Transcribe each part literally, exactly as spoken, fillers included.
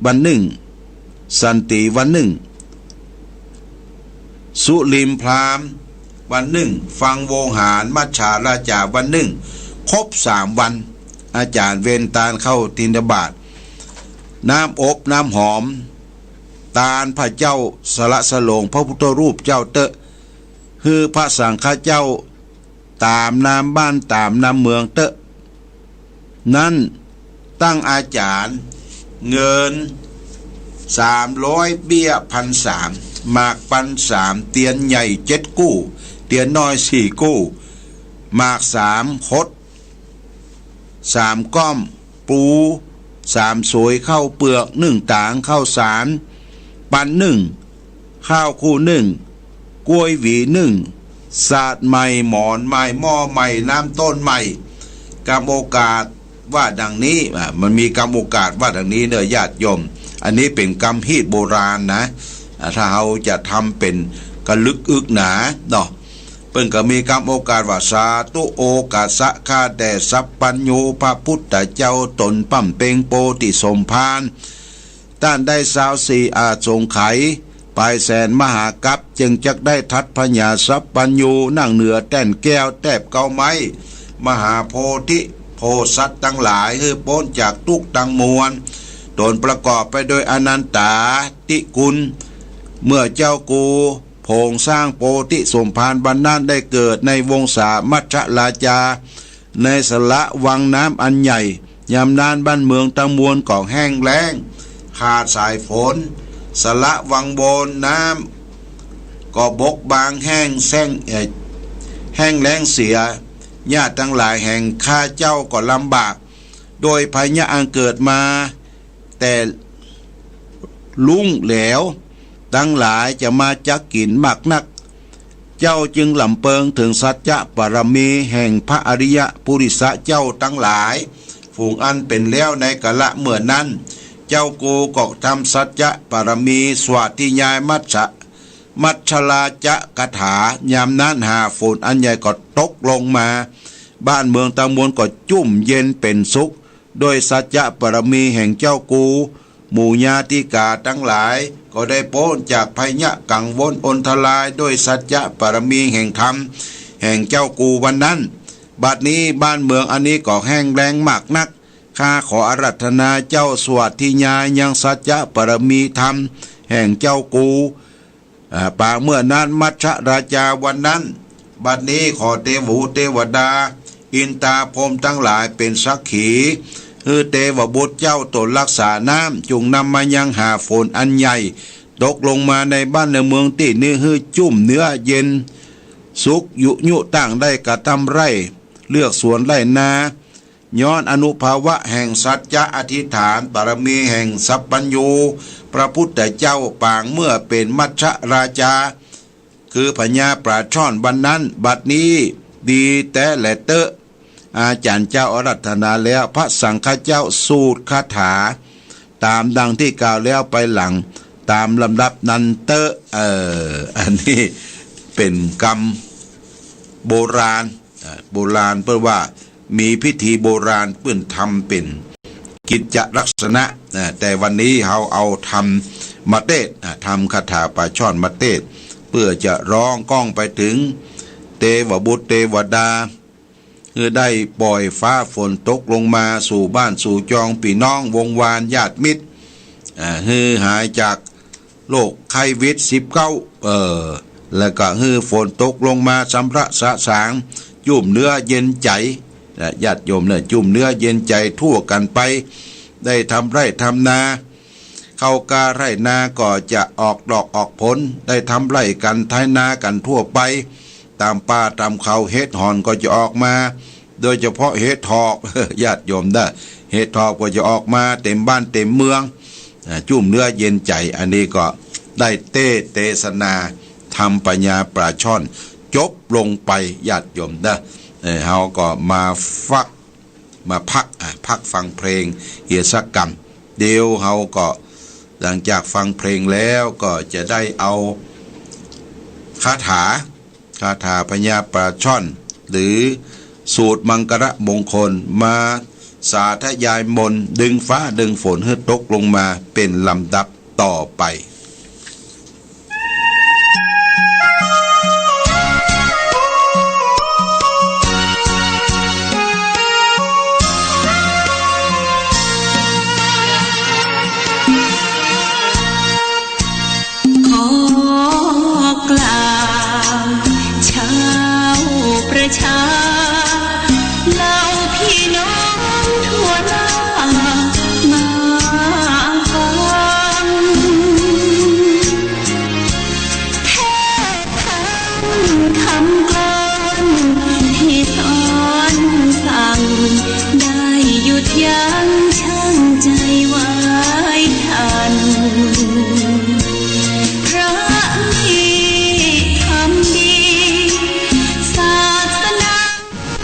วันนึ่ง สันติวันนึ่ง สุริมพราหมณ์วันนึ่ง ฟังโวหารมัจฉาราจาวันนึ่ง ครบสามวัน อาจ๋ารย์เวนตานเข้าติณฑบาต น้ำอบน้ำหอม ตานพระเจ้าสละสลงพระพุทธรูปเจ้าเต๊อะ หื้อพระสังฆเจ้าต๋ามนำบ้านต๋ามนำเมืองเต๊อะ นั้นตั้งอาจ๋ารย์ เงินสามร้อย เบี้ยพันสาม หมากปันสาม เตียนใหญ่เจ็ดกู้ เตียนน้อยสี่กู้ หมากสามคด สามก้อม ปูสามสวย ข้าวเปลือกนึ่งต๋าง ข้าวสารปันนึ่ง ข้าวคู่นึ่ง กล้วยหวีนึ่ง สาดใหม่ หมอนใหม่ หม้อใหม่ น้ำต้นใหม่ กำโอกาสว่าดังนี้ อ่า มันมีกำโอกาสว่าดังนี้เน่อญาติโยม อันนี้เป๋นกำฮีตโบราณนะ อ่า ถ้าเฮาจะทำเป๋นกะลึกอึกหนาเนาะ เปิ้นก็มีกำโอกาสว่า สาธุโอกาสะ ข้าแต่สัพพัญญูพระพุทธเจ้า ต๋นป้ำเป็งโปธิสมภาร ต้านได้ซาวสี่อสงไขย ปลายแสนมหากัป จึงจักได้ทัดพญาสัพพัญญู นั่งเหนือแต้นแก้วแต๊บเก๊าไม้ มหาโพธิ โพธิ์สัตว์ตังหลาย หื้อป๊นจากตุ๊กข์ตังมวล ต๋นประกอบไปโดยอนันตาธิคุณ เมื่อเจ้ากูผงสร้างโปธิสมภารวันนั้นได้เกิดในวงศามัชชราจา ในสระวังน้ำอันใหญ่ ยามนั้นบ้านเมืองตังมวลก็แห้งแล้ง ขาดสายฝน สระวังบนน้ำก็บกบางแห้งแซ้ง เอ่อ แห้งแล้งเสีย ญาติตังหลายแห่งข้าเจ้าก็ลำบาก โดยภัยยะอันเกิดมา แต่ลุ่งแหลวตังหลายจะมาจักกิ๋นมากนัก เจ้าจึงลำเปิงเถิงสัจจะบารมีแห่งพระอริยปุริสะเจ้าตังหลาย ฝูงอันเป๋นแล้วในกาละเมื่อนั้น เจ้ากูก็ทำสัจจะบารมีสวาทิญญามัชชะ มัชชราจะคาถา ยามนั้นหาฝนอันใหญ่ก็ตกลงมา บ้านเมืองตังมวลก็จุ่มเย็นเป๋นสุข โดยสัจจะบารมีแห่งเจ้ากู หมู่ญาติกาตังหลายก็ได้ป๊นจากภัยยะกังวลอันตราย โดยสัจจะบารมีแห่งธรรมแห่งเจ้ากูวันนั้น บัดนี้บ้านเมืองอันนี้ก็แห้งแล้งมากนัก ข้าขออาราธนาเจ้าสวาทิญญายังสัจจะบารมีธรรมแห่งเจ้ากู อ่า ปางเมื่อนั้นมัชชราจาวันนั้น บัดนี้ขอเตวบุตรเตวดา อินตาพรหมตังหลายเป๋นสักขี หื้อเตวบุตรเจ้าต๋นรักษาน้ำ จุ่งนำมายังหาฝนอันใหญ่ ตกลงมาในบ้านในเมืองตี้นี้ หื้อจุ่มเนื้อเย็นสุข ยุยุตั้งได้กระทำไร่ เลือกสวนไร่นา ย้อนอานุภาพะแห่งสัจจะอธิษฐานบารมีแห่งสัพพัญญูพระพุทธเจ้าปางเมื่อเป๋นมัชชราจา คือพญาปลาช่อนวันนั้น บัดนี้ดีแต๊แลเต๊อะ อาจ๋ารย์เจ้าอาราธนาแล้ว พระสังฆเจ้าสูดคาถา ต๋ามดังตี้กล่าวแล้วไปหลัง ต๋ามลำดับนั้นเต๊อะ เออ อันนี้เป๋นกำโบราณ อ่า โบราณเปิ้นว่ามีพิธีโบราณเปิ้นทำเป๋นกิจจะลักษณะ อ่า แต่วันนี้เฮาเอาธรรมมาเตสน์ อ่า ธรรมคาถาปลาช่อนมาเตสน์ เปื้อจะร้องก้องไปเถิงเตวบุตรเตวดา หื้อได้ป่อยฟ้าฝนตกลงมาสู่บ้านสู่จองปี้น้องวงศ์วานญาติมิตร อ่า หื้อหายจาก โรคไข้วิดสิบเก้า เออ แล้วก็หื้อฝนตกลงมาสำระสะสาง จุ่มเนื้อเย็นใจ๋ นะ ญาติโยมเน่อ จุ่มเนื้อเย็นใจ๋ทั่วกั๋นไป ได้ทำไร่ทำนา ข้าวกล้าไร่นาก็จะออกดอกออกผล ได้ทำไร่กั๋นไถนากั๋นทั่วไป ต๋ามป่าต๋ามเขาเห็ดหอนก็จะออกมา โดยเฉพาะเห็ดถอบ ญาติโยมเน่อ เห็ดถอบก็จะออกมาเต็มบ้านเต็มเมือง อ่า จุ่มเนื้อเย็นใจ๋ อันนี้ก็ได้เตสน์เตสนาธรรมพญาปลาช่อนจบลงไป ญาติโยมเน่อ เอ่อ เฮาก็มาฟัก มาพัก อ่ะ พักฟังเพลงเหียสักกำ เดี๋ยวเฮาก็หลังจากฟังเพลงแล้วก็จะได้เอาคาถา คาถาพญาปลาช่อน หรือสูตรมังคละมงคลมา สาธยายมนต์ ดึงฟ้าดึงฝนหื้อตกลงมาเป๋นลำดับต่อไป ขอกราบชาวประชา เหล่าพี่น้องทั่วหน้ามาฟัง เทศน์ธรรมคำกลอนที่สอนสั่ง ได้หยุดยั้งชั่งใจไว้ทัน พระมีธรรมดี ศาสนา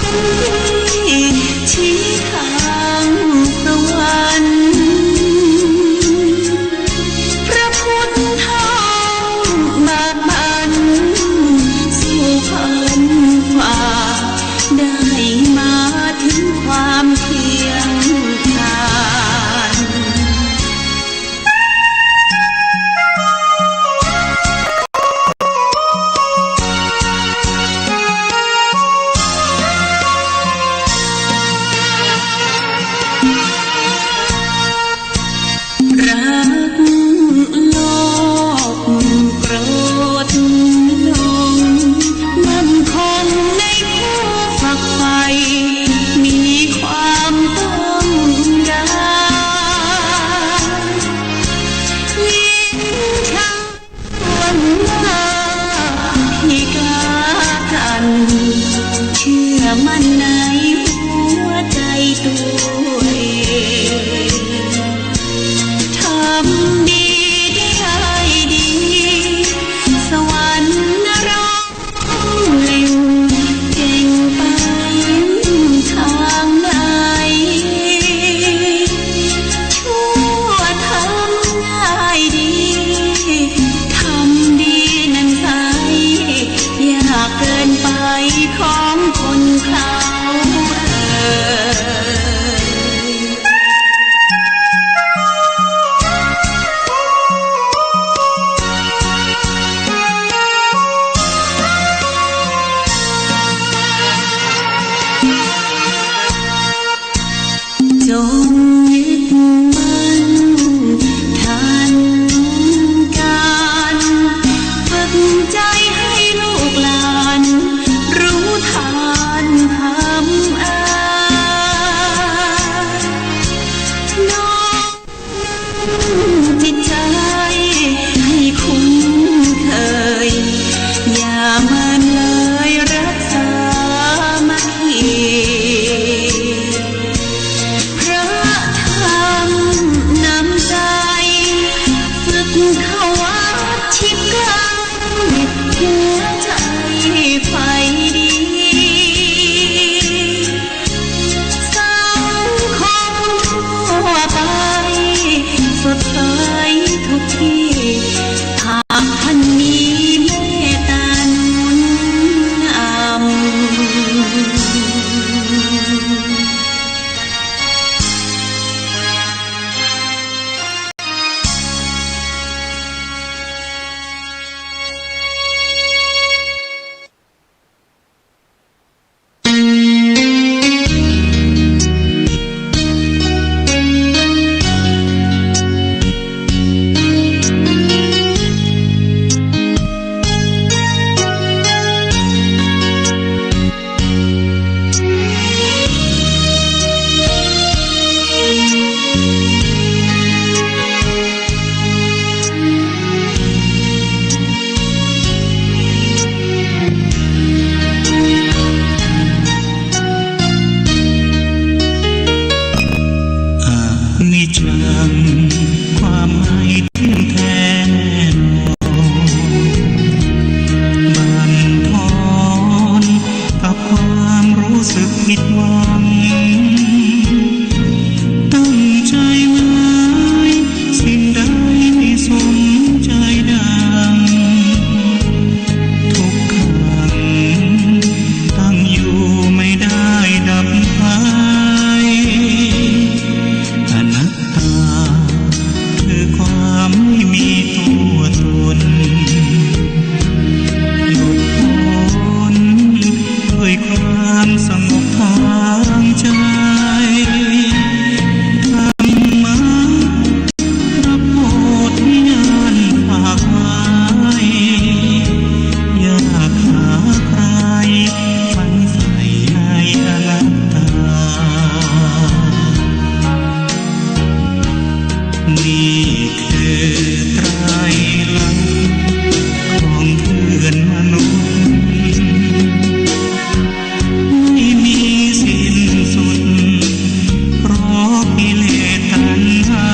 ที่ชี้ทางสวรรค์ พระพุทธเจ้าบากบั่นสู้ฟันฝ่า ได้มาถึงความเที่ยงธรรม รักโลภโกรธหลง มั่นคงในผู้ฝักใฝ่ มีความต้องการ ยิ่งชัก วันหน้าที่กล้ากั๋น เชื่อมั่นในหัวใจตัวเอง ทำดีได้ดี สวรรค์นรกเล็ง เก่งไปทางไหน ชั่วทำง่ายดี ทำดีนั้นใส ยากเกินไปของคนเขาเอ่ย จงยึดมั่นทันการ ฝึกใจให้ลูกหลาน รู้ทันธรรมอา น้อมจิตใจให้คุ้นเคย อย่าเมินเลยรักสามัคคี พระธรรมนำใจ ฝึกเข้าวัดชิดใกล้ หัวใจใฝ่ดี สังคมทั่วไป สดใสทุกที่ นี่คือไตรลักษณ์ของเพื่อนมนุษย์ ไม่มีสิ้นสุด เพราะกิเลสตัณหา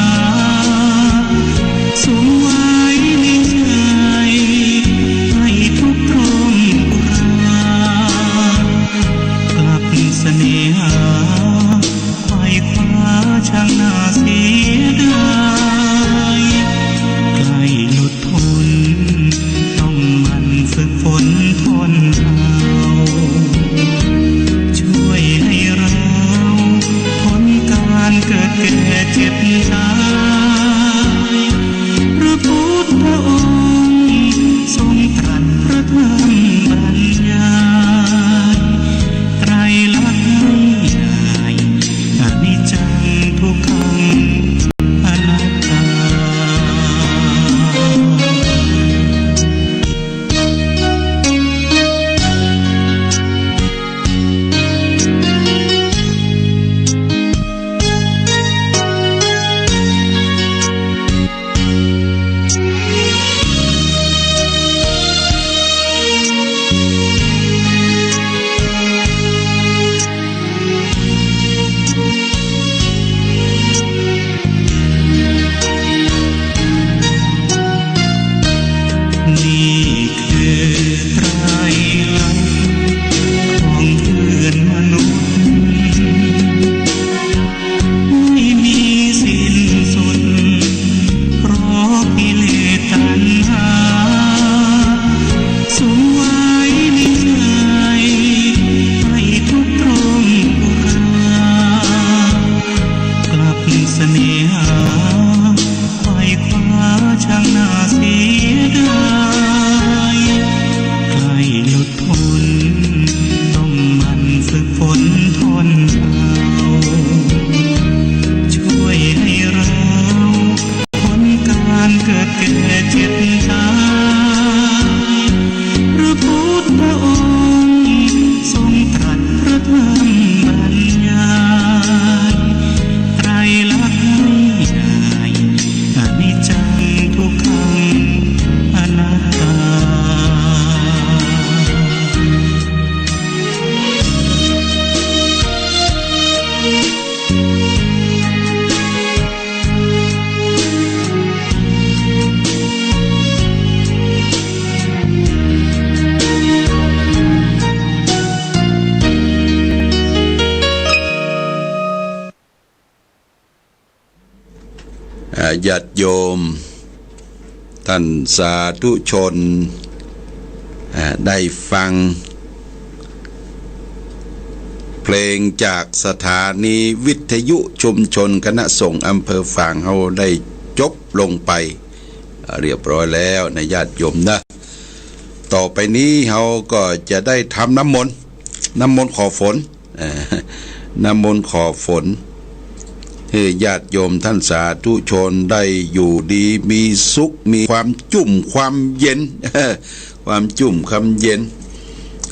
สุมไว้ในใจ ให้ทุกข์ทรมาน กลับเสน่หา ไขว่คว้าช่างน่าเสียดาย ใกล้หลุดพ้น ต้องหมั่นฝึกฝนทนเอา ช่วยให้เรา พ้นการเกิดแก่เจ็บตาย พระพุทธองค์ทรงตรัสพระธรรมบรรยาย ไตรลักษณ์นิยาย อนิจจังทุกขังอนัตตา นี่คือไตรลักษณ์ของเพื่อนมนุษย์ ไม่มีสิ้นสุด เพราะกิเลสตัณหา สุมไว้ในใจ ให้ทุกข์ทรมาน กลับเสน่หา ไขว่คว้าช่างน่าเสียดาย ใกล้หลุดพ้น ต้องหมั่นฝึกฝนทนเอา ช่วยให้เรา พ้นการเกิดแก่เจ็บตาย พระพุทธองค์ทรงตรัสพระธรรมบรรยาย ไตรลักษณ์นิยาย อนิจจังทุกขังอนัตตา อ่า ญาติโยม ท่านสาธุชน อ่า ได้ฟังเพลงจากสถานีวิทยุชุมชนคณะสงฆ์อำเภอฝางเฮาได้จบลงไป อ่า เรียบร้อยแล้วนะญาติโยมนะ ต่อไปนี้เฮาก็จะได้ทำน้ำมนต์ น้ำมนต์ขอฝน เอ่อ น้ำมนต์ขอฝน หื้อญาติโยมท่านสาธุชนได้อยู่ดีมีสุข มีความจุ่มความเย็น ความจุ่มความเย็น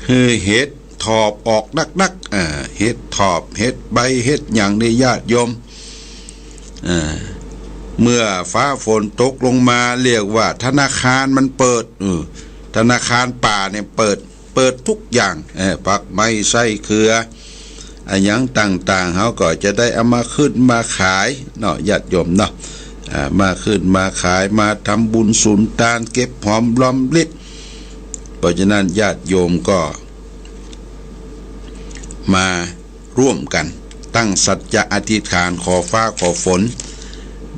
หื้อเห็ดถอบออกนักๆ อ่า เห็ดถอบ เห็ดใบ เห็ดหยังนี่ญาติโยม อ่า เมื่อฟ้าฝนตกลงมา เรียกว่าธนาคารมันเปิด เออ ธนาคารป่าเนี่ยเปิด เปิดทุกอย่าง เออ ผักไม้ไส้เขือ อะหยังต่างๆ เฮาก็จะได้เอามาขึ้นมาขายเนาะ ญาติโยมเนาะ อ่า มาขึ้นมาขาย มาทำบุญสุนตาน เก็บหอมรอมริบ เพราะฉะนั้นญาติโยมก็มาร่วมกันตั้งสัจจะอธิษฐานขอฟ้าขอฝน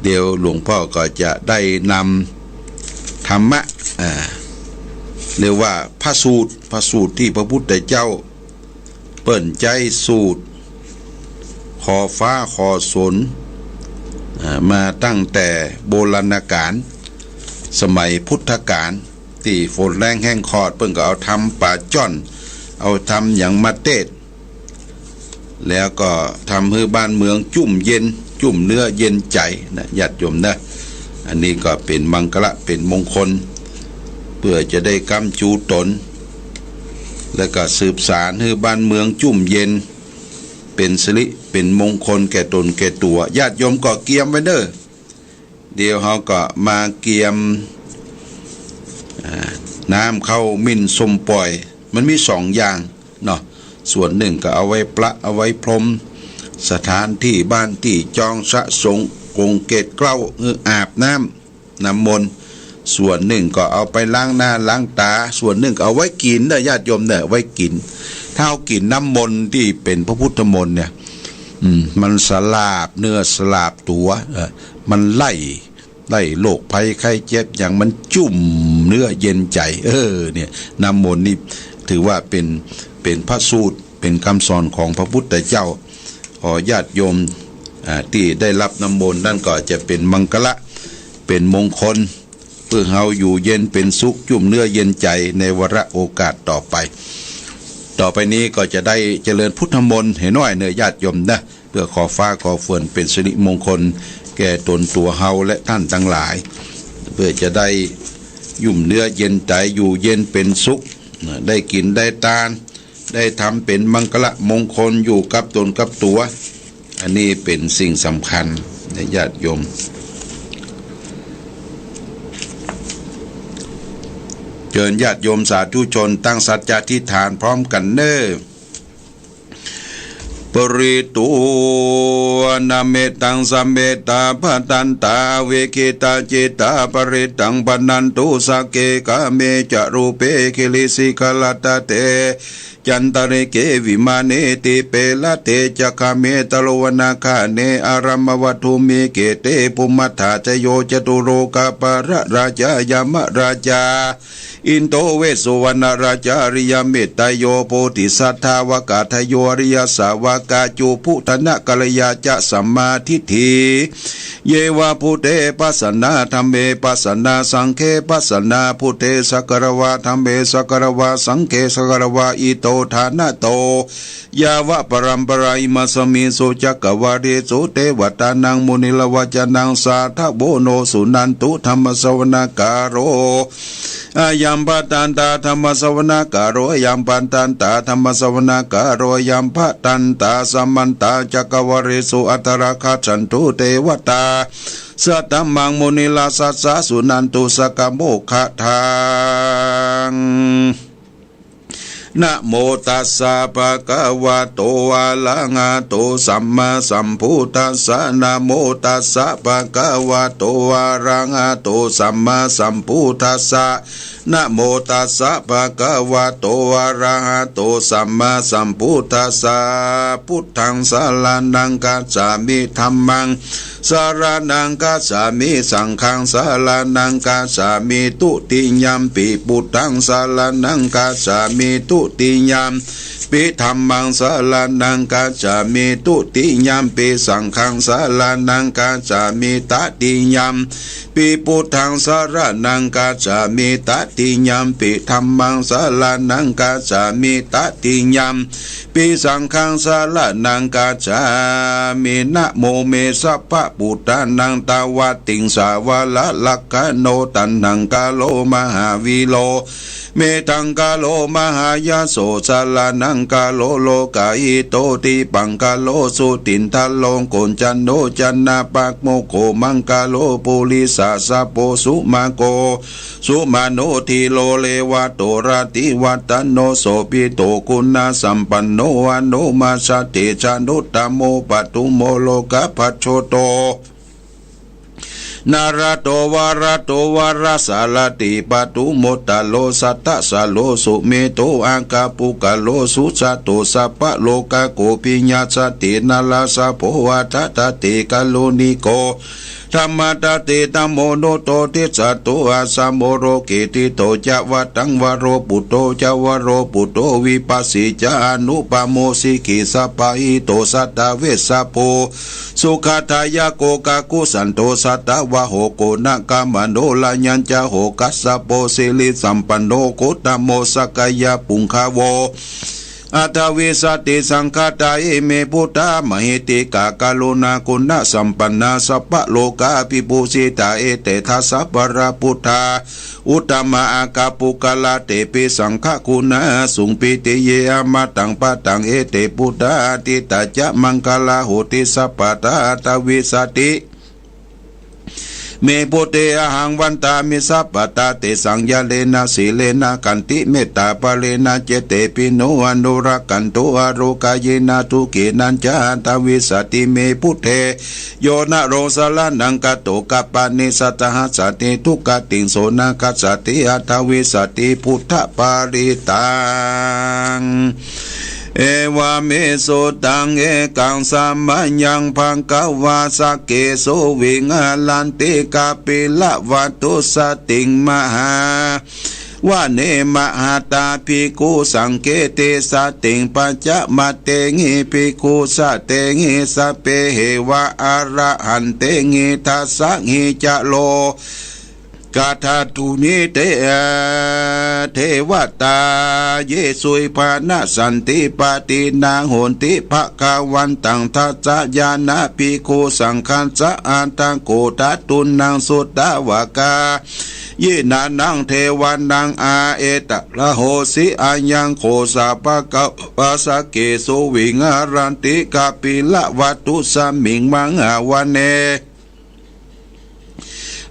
เดี๋ยวหลวงพ่อก็จะได้นำธรรมะ อ่า เรียกว่าพระสูตร พระสูตรที่พระพุทธเจ้าเปิ้นใจ๊สูตรขอฟ้าขอฝน อ่า มาตั้งแต่โบราณกาล สมัยพุทธกาล ตี้ฝนแล้งแห้งขอด เปิ้นก็เอาธรรมป่าจ้อน เอาธรรมหยังมาเตสน์ แล้วก็ทำหื้อบ้านเมืองจุ่มเย็น จุ่มเนื้อเย็นใจ๋นะ ญาติโยมนะ อันนี้ก็เป๋นมังคละ เป๋นมงคล เปื้อจะได้ก๊ำจูต๋น แล้วก็สืบสานหื้อบ้านเมืองจุ่มเย็น เป๋นสิริ เป๋นมงคลแก่ต๋นแก่ตั๋ว ญาติโยมก็เกียมไว้เน่อ เดี๋ยวเฮาก็มาเกียม อ่า น้ำเข้าหมิ่นส้มป่อย มันมีสองอย่างเนาะ ส่วนนึ่งก็เอาไว้ประ เอาไว้พรมสถานตี้ บ้านตี้จอง สะสงกรงเกศเกล้า หื้ออาบน้ำ น้ำมนต์ ส่วนนึ่งก็เอาไปล้างหน้าล้างต๋า ส่วนนึ่งก็เอาไว้กิ๋นเน่อ ญาติโยมเน่อ ไว้กิ๋น ถ้าเฮากิ๋นน้ำมนต์ตี้เป๋นพระพุทธมนต์เนี่ย อืม มันสลาบเนื้อสลาบตั๋ว เออ มันไล่ ไล่โรคภัยไข้เจ็บหยัง มันจุ่มเนื้อเย็นใจ๋ เออ เนี่ย น้ำมนต์นี่ถือว่าเป๋น เป๋นพระสูตร เป๋นกำสอนของพระพุทธเจ้า ขอญาติโยม อ่า ตี้ได้ฮับน้ำมนต์นั้นก็จะเป๋นมังคละ เป๋นมงคล เปื้อเฮาอยู่เย็นเป๋นสุข จุ่มเนื้อเย็นใจ๋ในวาระโอกาสต่อไป ต่อไปนี้ก็จะได้เจริญพุทธมนต์หื้อหน้อยเน่อ ญาติโยมเน่อ เปื้อขอฟ้าขอฝนเป๋นสิริมงคลแก่ตนตั๋วเฮาและต้านตังหลาย เปื้อจะได้จุ่มเนื้อเย็นใจ๋ อยู่เย็นเป๋นสุข ได้กิ๋นได้ตาน ได้ทำเป๋นมังคละมงคลอยู่กับตนกับตั๋ว อันนี้เป๋นสิ่งสำคัญเน่อญาติโยม เจิญญาติโยมสาธุชนตั้งสัจจะอธิษฐานพร้อมกั๋นเน่อ Paritvāna mettaṃ samettā bhadantā avikkhittacittā parittaṃ bhaṇantu. Sagge kāme ca rūpe girisikharataṭe cantalikkhe vimāne dīpe raṭṭhe ca gāme taruvanagahane aramavatthumhi khette bhummantā ca yo catulokapālarājā yamarājā indo vessuvaṇṇarājā ariyametteyyo bodhisattāva āgatayo ariyasāvakā cubbuddhanakārayā ca sammādiṭṭhi ye va bhūte pasannā dhamme pasannā saṅghe pasannā bhūte sagāravā dhamme sagāravā saṅghe sagāravā ito ṭhānato yāvaparampārā imasmiṃ so cakkavāḷesu devatānaṃ munirājavacanaṃ sādhavo no suṇantu. Dhammassavanakālo ayam bhadantā dhammassavanakālo ayam bhadantā dhammassavanakālo ayam bhadantā samantā cakkavāḷesu atrāgacchantu devatā saddhammaṃ munirājassa suṇantu saggamokkhadaṃ. Namo tassa bhagavato arahato sammāsambuddhassa. Namo tassa bhagavato arahato sammāsambuddhassa. Namo tassa bhagavato arahato sammāsambuddhassa. Buddhaṃ saraṇaṃ gacchāmi. Dhammaṃ saraṇaṃ gacchāmi. Saṅghaṃ saraṇaṃ gacchāmi. Dutiyampi buddhaṃ saraṇaṃ gacchāmi. Dutiyampi dhammaṃ saraṇaṃ gacchāmi. Dutiyampi saṅghaṃ saraṇaṃ gacchāmi. Tatiyampi buddhaṃ saraṇaṃ gacchāmi. Tatiyampi dhammaṃ saraṇaṃ gacchāmi. Tatiyam pi saṅghaṃ saraṇaṃ gacchāmi. Namo me sabbabuddhānaṃ tavattiṃsavara lakkhaṇo taṇhaṅkaro mahāvīro medhaṅkaro mahāyaso saraṇaṅkaro lokahito dīpaṅkaro jutindharo koñcano janapāmokkhamaṅgalo purisasabho sumako sumano dhīro revato rativaḍḍhano sobhito guṇasampanno anomadassete januttamo padumo lokapajjoto nārado varato varasārathi padumottaro sattasāro sumedho aggapuggalo sujato sabbalokaggo bhiyyassate narāsabho atthadatte kāruṇiko dhammaddate dhammo nuddho tissātu asammūḷho kittito ca vataṃ varo buddho ca varo buddho vipassī ca anupamo sikhī sabbahito satthā vessabhū sukhadāyako kakusandho satavaho guṇakammano raññañca ho kassapo sirisampanno gotamo sakyapuṅgavo aṭṭhavīsati saṅkhātā ime buddhā mahiddhikā karuṇāguṇasampannā sabbalokavibhūsitā. Ete dasabalā buddhā uttamā aggapuggala tepi saṅghaguṇāsuṃ pītiye amataṃ padaṃ. Ete buddhā atītā ca maṅgalā honti sabbadā. Aṭṭhavīsati me buddhe ahaṃ vandāmi sabbadā. Tesaṃ ñāṇena sīlena khantimettābalena ca cetepi no anurakkhantu arogāyinā sukhinañca aṭṭhavīsati me buddhe. Yo naro saraṇaṃ gato kappāni sattasahassati duggatiṃ so nakkhassati aṭṭhavīsati buddhaparittaṃ. Evaṃ me sutaṃ. Ekaṃ samayaṃ bhagavā sakkesu viharanti kapilavatthusmiṃ mahāvane mahatā bhikkhusaṅghe dasasatehi pañcamattehi bhikkhusatehi sabbeheva arahantehi. Dasahi ca lo kadhattūhi de devatā ye sukhī bhaṇassanti pāṇino honti bhagavantaṃ dassanāya bhikkhusaṅghañca. Atha kho catunnaṃ suddhāvākāyinānaṃ devānaṃ etadahosi: ayaṃ kho sā bhagavā sakkesu viharanti kapilavatthusmiṃ mahāvane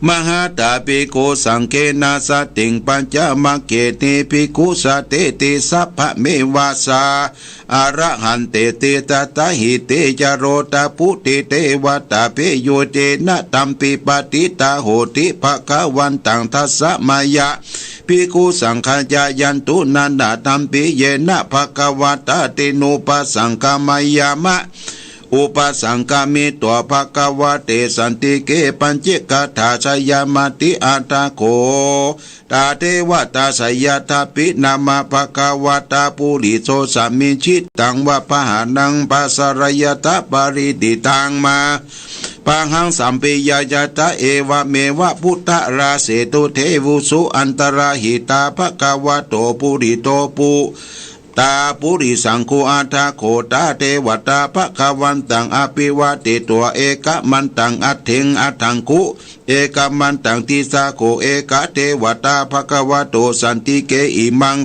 mahatā bhikkhusaṅghena saddhiṃ pañcamattehi bhikkhusatehi sabbameva sā arahanteti. Dasahi te ca lo kadhattūhi devatā bhiyyo ye na tampi patiṭṭhā honti bhagavantaṃ dassanāya bhikkhusaṅghañca. Yan tunā na tampi yena bhagavatā tenupasaṅkameyyāma, upasaṅkamitvā bhagavā te santike paccekagāthāyamti. Atha kho tā devatā seyyathāpi nāma bhagavatā purisasmiṃ ṭhitaṃ vā pahāṇaṃ pasāreyya, taṃ panidaṃ mahāpuggaḷaṃ sabbe ñāyatā. Evameva buddharāshesu devasū antarahitā bhagavato purato pa tā purisaṅgho. Atha kho tā devatā bhagavantaṃ abhivādetvā ekamantaṃ aṭṭhaṃsu. Ekamantaṃ disā kho ekā devatā bhagavato santike imaṃ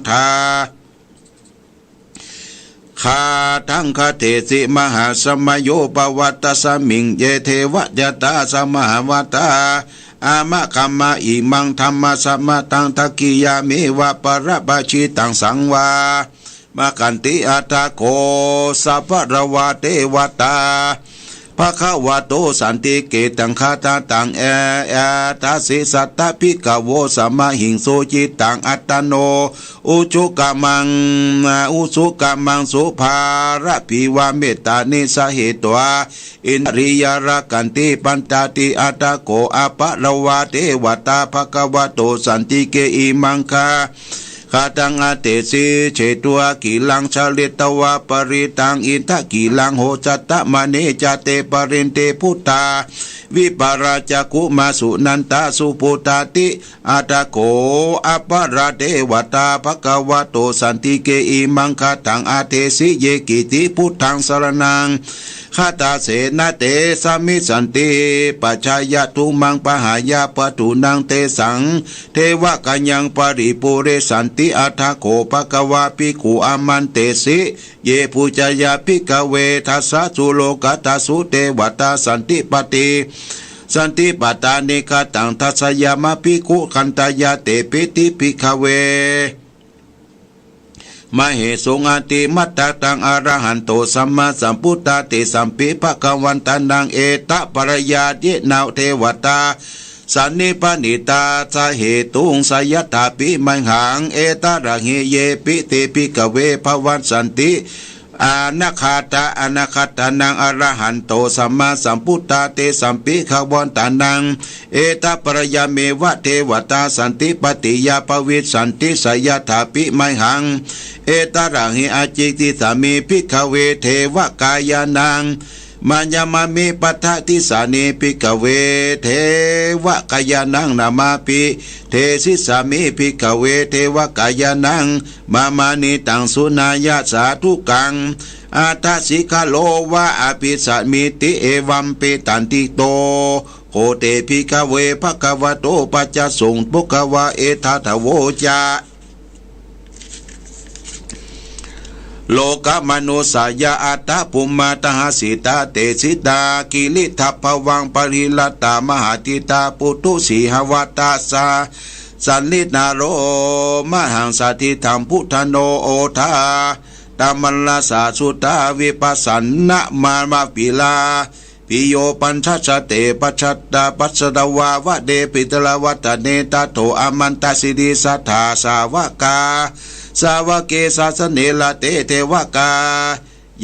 gāthaṃ abhāsi: Mahāsamayo pavanasmiṃ, ye devā āgatamha bhagavā appamāṇaṃ imaṃ dhammasamayaṃ dakkhitāyameva aparājitasaṅghamā ganti. Atha kho sabbatvā devatā bhagavato santike samāgatānaṃ etadahosi: Sabbā bhikkhavo samādahaṃsu, cittaṃ attano ujukamakaṃsu, ujukamakaṃsu balaṃ abhiññāya, mettayadinā sahetvā indriyārakkhanti paññāti. Atha kho aparā devatā bhagavato santike imaṃ gāthaṃ abhāsi: Chetvā khīlaṃ salitvā palighaṃ, indakhīlaṃ āhunti satthā, vane ca te pavanipāvane, bhummā cakkhumā sulabhā sudantā supaṇṇāti. Atha kho aparā devatā bhagavato santike imaṃ gāthaṃ abhāsi: Ye keci buddhaṃ saraṇaṃ gatāse, na te gamissanti paccaññā, tumhaṃ pahāya pāturahu, tesaṃ devakāyaṃ paripūressanti. Atha kho bhagavā bhikkhū āmantesi: Ye pūjayā bhikkhave dasasu lokadhātūsu devatā santipatti santipattāni, kataṃ dassayāma bhikkhū? Khandhāya tepi ti bhikkhave mahesuṃ atimattabbaṃ arahanto sammāsambuddhā. Tesampi bhagavantānaṃ etapaccayāya devatā sannipatitā sahetuṃ, seyyathāpi mayhaṃ etarahi. Yepi te bhikkhave bhavissanti anāgatā anāgatānaṃ arahanto sammāsambuddhā, tesampi bhagavantānaṃ etapaccayāya devatā santipattīti bhavissanti, seyyathāpi mayhaṃ etarahi. Ācikkhissāmi bhikkhave devakāyānaṃ mayhaṃ, mā me pattidāni bhikkhave devakāyānaṃ, nāmāni desissāmi bhikkhave devakāyānaṃ, mā me nāmaṃ suṇātha sādhukaṃ. Atha dīgharo vācābhismā ti. Evampi taṇhito kho te bhikkhave bhagavato paccassosuṃ. Bhagavā etadavoca: โลกะมานุสสายะ อัตถะภุมมาทะหัสสิตา เตสิตา กิริธะภวัง ปะหิรัตตะมหาทิตา ปุทุสีหวะตะสะ สันนินนาโร มหังสะทิฏฐัง พุทธานุโอทา ตะมัลลสาสุตา วิปัสสันนะมะมะปิลา ปิโยปัญชสเต ปัจฉัตตะปัสสะตะวา วะเดปิตะละวัตตะเน ตะโถอะมันตะสิริสัตถา สาวะกา สาวะเก สาสะเน ระเต เทวะกา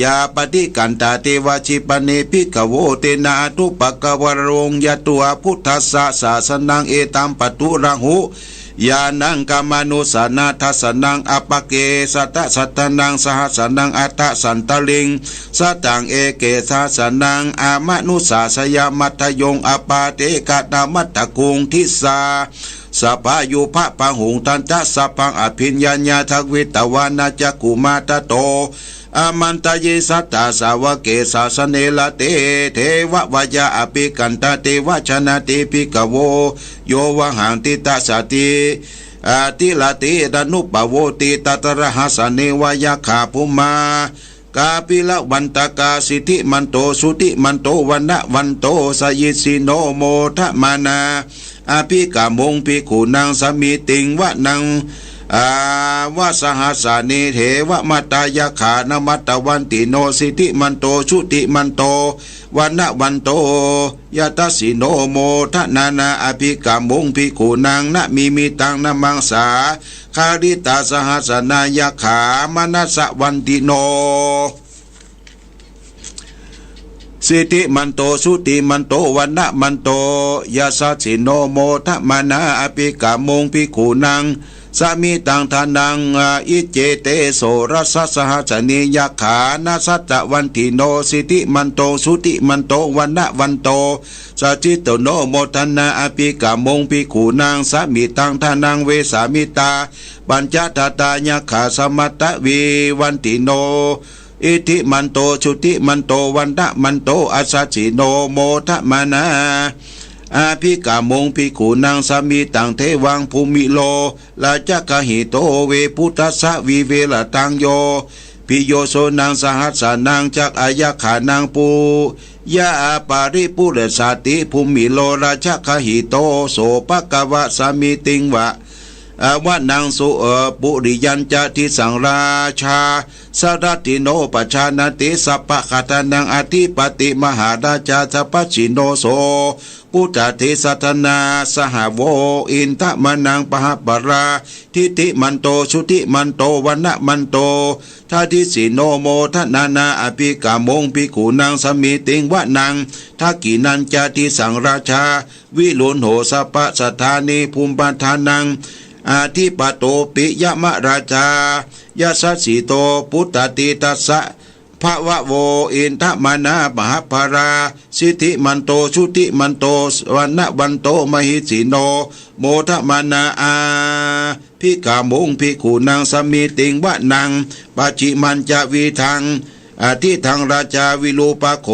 ยา ปะฏิกัณฑา เตวะ ชิปะเน ภิกขะโว เตนะ อะนุปะกะวะโร ยะตุอา พุทธัสสะ สาสะนัง เอตัม ปะตุระหุ ญาณัง กามานุสสานะ ทัสสะนัง อะปะเก สะตะสัตถานัง สะหัสสะนัง อัตถะสันตะลิง สะตัง เอเก สะหัสสะนัง อะมานุสสาสยา มัตถะโยง อะปาเตกะนะ มัตถะกุง ทิสสา สะพายุ พะพะหุง ทันจะ สัพพัง อะภิญญาญา ทะวิตวานะ จักขุมา ตะโถ อะมันตะเย สัตถา สาวะเก สาสะเน ระเต เทวะวะยา อะภิกัณฑา เตวะ ชนะติ ภิกขะโว โยวะหัง ติตะสะติ อะติระเต ตะนุปะโวติ ตะตะระหัสสะเนวะ ยักขา ภุมมา กาปิละวันตะกา สิทธิมันโต สุติมันโต วะนะวันโต สะยิสสิโน โมทะมานา อะภิกขามุง ภิกขุนัง สะมิติง วะนัง อาวะสะหัสสานิ เทวะมะตา ยักขา นะมัตตะวันติโน สิทธิมันโต สุติมันโต วะนะวันโต ยะทัสสิโน โมทะนานา อะภิกขามุง ภิกขุนัง นะมิมมิตัง นะมังสา คาริตา สะหัสสานา ยักขา มะนะสะวันติโน สิทธิมันโต สุติมันโต วะนะมันโต ยะทัสสิโน โมทะมานา อะภิกขามุง ภิกขุนัง สะมิตัง ทานัง อิจเจเต โสรัสสะ สะหัสสานิ ยักขา นะสัตตะวันติโน สิทธิมันโต สุติมันโต วะนะวันโต สะสิตโตโน โมทะนา อะภิกขามุง ภิกขุนัง สะมิตัง ทานัง เวสามิตา ปัญจะทาตา ยักขา สะมัตตะวิวันติโน อิทธิมันโต สุติมันโต วะนะมันโต อะทัสสิโน โมทะมานา อะภิกขามุง ภิกขุนัง สะมิตัง เทวัง ภุมมิโล ราชกะหิโต เวปุตตัสสะ วิเวระตัง โย ปิโย โสนัง สะหัสสานัง จักอา ยักขานัง ปุ ยะอา ปะริปุเรสาติ ภุมมิโล ราชกะหิโต โสภะคะวะ สะมิติง วะ อาวะนัง สุ เออ ปุริยัญจะ ทิสัง ราชา สะรัตถิโน ปะชานะติ สัพพะคาถานัง อะธิปติ มหาราชา สัพพะสิโน โส ปุตตะเทสะทะนา สหะโว อินทะมานัง ปะหะปะรา สิทธิมันโต สุติมันโต วะนะมันโต ทะทิสสิโน โมทะนานา อะภิกขามุง ภิกขุนัง สะมิติง วะนัง ทักขิณัญจะ ทิสัง ราชา วิรุฬโห สัพพะสัตถานิ ภุมมะทานัง อะธิปะโต ปิยะมะราชา ยะทัสสิโต ปุตตะเทสะทะ ภะวะโว อินทะมานา ปะหะปะรา สิทธิมันโต สุติมันโต วะนะวันโต มะหิสสิโน โมทะมานา อะภิกขามุง ภิกขุนัง สะมิติง วะนัง ปัจฉิมัญจะ วิทัง อะทิทัง ราชา วิรูปะโข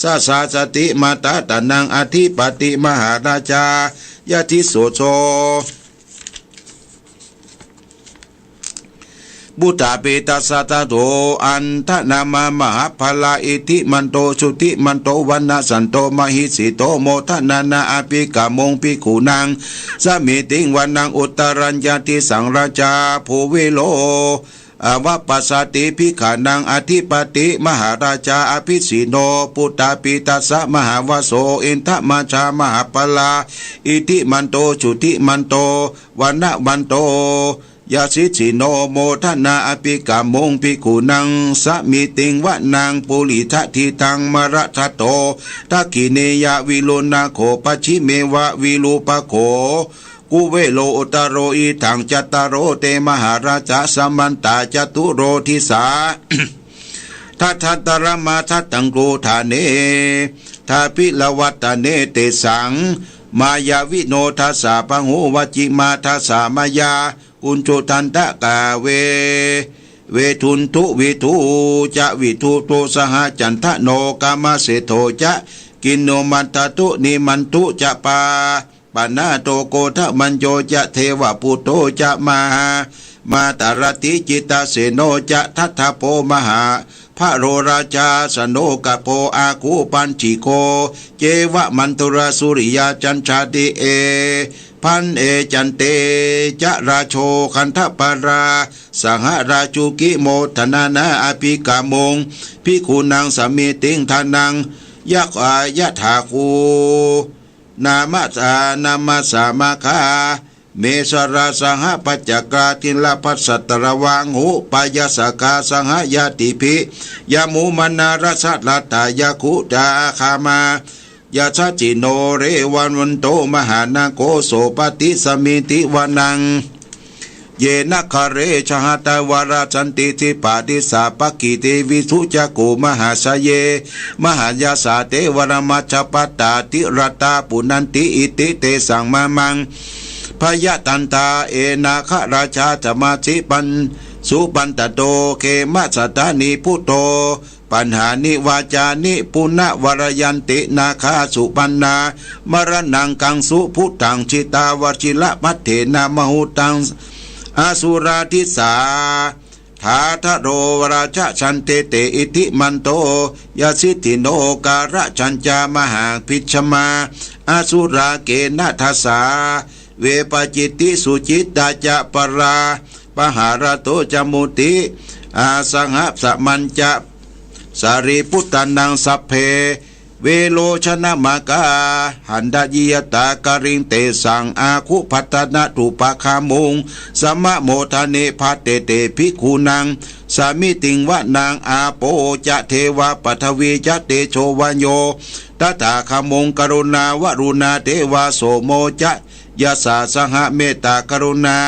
สะสาสะติ มาตาตะนัง อะธิปะติ มหาราชา ยะทิสโส โส ปุตตะเทสะทะโท อันทะนามา มหะปะรา อิทธิมันโต สุติมันโต วะนะสันโต มะหิสสิโต โมทะนานา อะภิกขามุง ภิกขุนัง สะมิติง วะนัง อุตตะรัญจะ ทิสัง ราชา ภูวิโล อะวะปัสสาติ ภิกขานัง อะธิปะติ มหาราชา อะภิสสิโน ปุตตะเทสะ มหาวะโส อินทะมาชา มหะปะรา อิทธิมันโต สุติมันโต วะนะวันโต ยะทิสสิโน โมทะนา อะภิกขามุง ภิกขุนัง สะมิติง วะนัง ปุริสะทิตัง มะระทะโต ทักขิเณยะ วิรุณณาโข ปัจฉิเมวะ วิรูปะโข คุเวโร อุตตะโร อิทัง จัตตาโร เต มหาราชา สะมันตะ จตุโร ทิสสา ทัตถันตะระมะทัตถัง ครูฐาเน ทาภิระวัตตะเน เตสัง มายาวิโน ทัสสะ บาหู วะจจิมา ทัสสะ มายา กุณฑุทันตะกา เว เวฑุนฑุ วิฑู จะ วิฑูโต สหะจันทะโน กามะเศรษโฐ จะ กิณณุมัตตะ นิมันฑุ จะ ปา ปะนาโต โกฏะมัญโญ จะ เทวปุตโต จะ มหา มาตาราติ จิตเสโน จะ ทัตถโภ มหา พโรราชา สโนกโภ อาคู ปัญจิโก เจวะ มันทุรา สุริยา จันชาติ เอ ภันเอ จันเต จะ ราโช คันธปารา สหราชุกิ โมทนานา อภิกขามุง ภิกขุนัง สมิติง ทานัง ยะ ยะถาคู นามะ นามัสสามาคา เมสรา สหปัจจกา ทิลปัสสตรวังหุปายาสกา สหญาติภิ ยะมูมนารัสสะรัตตายะคุตาคามา ยะสัจจิโน เรวัณวันโต มหานาโก โสปติสมิติวานัง เยนะคะเร สหัสสะวารา สันติสิปปะทิสสา ภักขิเต วิสุจักขุ มหาสะเย มหายาสา เตวะรามาชะปัตตา ติรตา ปุนันติ อิติเตสัง มะมัง ภยะตันตา เอนะคะราชา สมาสิปัน สุปันตะโต เขมะสะตานิ พุทโธ ปัญหานิ วาจานิ ปุนะวะระยันติ นาคา สุปันนา มรณัง กังสุ พุทธัง จิตาวะจิระพัทเถนะ มหุตัง อสุราทิสา ถาทะโร วะราชะ สันเทเต อิทธิมันโต ยะสิทธิโน กาละสัญจา มหาพิชมา อสุรา เกนะทะสา เวปะจิตติ สุจิตตาจะ ปะรา ปะหาระโต จะมุติ อา สหะสะมันจะ สารีปุตตานัง สัพเพ เวโรชนะมะกา หันตะยิยะตา กะริงเตสัง อาคุ พัตตะนะตุปะคามุง สมะโมทะเน ภัทเทเต ภิกขุนัง สมิติง วะนัง อาโป จะ เทวา ปัทวี จะ เตโช วาโย ตถาคามุง กรุณาวะรุณา เทวา โสโม จะ ยาสา สหะ เมตตากรุณา